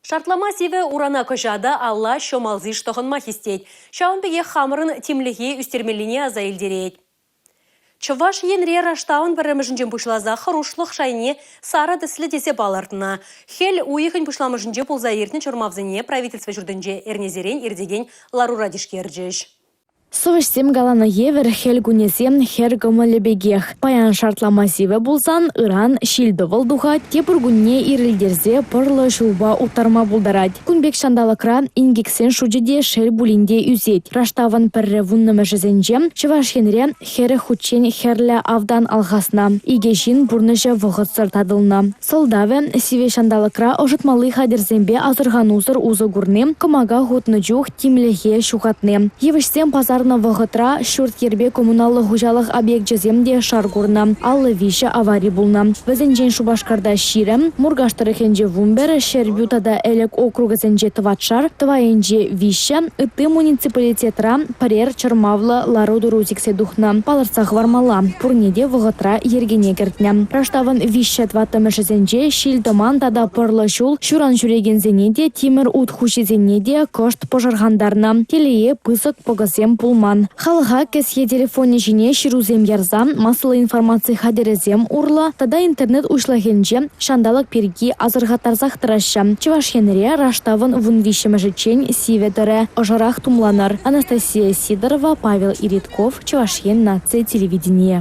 Шартлама сивӗ урана кӑҫатӑ, алла ҫӑм алсиш тӑхӑнма хистет. Ҫавӑн пекех хамӑрӑн тимлӗхе ӳстермеллине аса илтерет. Чӑваш Енре раштавӑн пӗрремӗшӗнчен пуҫласа хӑрушлӑх шайне сарӑ тӗслӗ тесе палӑртнӑ. Хӗл уйӑхӗн пуҫламӑшӗнче пулса иртнӗ чӑрмавсене правительство ҫуртӗнче эрнесерен иртекен ларура тишкерчӗҫ. Сӑвӑҫсем каланӑ евӗр хӗл кунӗсем хӗр кӑмӑлӗ пекех. Паян шартлама сивӗ пулсан ыран ҫил-тӑвӑл тухать, тепӗр кунне ирӗлтерсе пӑрлӑ ҫулпа уттарма пултарать. Кун пек ҫанталӑкра инкексен шучӗ те шел пулин те ӳсет. Раштавӑн пӗрре вуннӑмӗшӗсенче Чӑваш Енре 40 хутчен хӗрлӗ автан алхаснӑ. Икӗ ҫын пурнӑҫӗ вӑхӑтсӑр татӑлнӑ. Сӑлтавӗ – сивӗ ҫанталӑкра ӑшӑтмалли хатӗрсемпе асӑрханусӑр усӑ курни, кӑмака хутнӑ чух тимлӗхе ҫухатни. Йывӑҫсем пасарнӑ вӑхӑтра ҫурт-йӗрпе коммуналлӑ хуҫалӑх объекчӗсем те шар курнӑ, 53 авари пулнӑ. Вӗсенчен Шупашкарта 20, Муркаш тӑрӑхӗнче 11, Ҫӗрпӳ тата Элӗк округӗсенче тӑватшар, Тӑвайӗнче виҫҫӗ, ытти муниципалитетра пӗрер чӑрмавлӑ лару-тӑру сиксе тухнӑ. Палӑртса хӑвармалла, пурне те вӑхӑтра йӗркене кӗртнӗ. Раштавӑн виҫҫӗ тӑваттӑмӗшӗсенче ҫил-тӑман тата пӑрлӑ ҫул ҫуран ҫӳрекенсене те, тимӗр ут хуҫисене те кӑшт пӑшӑрхантарнӑ. Телее, пысӑк пӑкӑсем пулман. Халӑха кӗсье телефонӗ ҫине ҫырусем ярса, массӑллӑ информаци хатӗрӗсем урлӑ тата интернет уҫлӑхӗнче ҫанталӑк пирки асӑрхаттарсах тӑраҫҫӗ. Чӑваш Енре раштавӑн 13-мӗшӗччен сивӗ тӑрӗ. Ӑшӑрах тумланӑр. Анастасия Сидорова, Павел Иритков, Чӑваш Ен наци телевиденийӗ.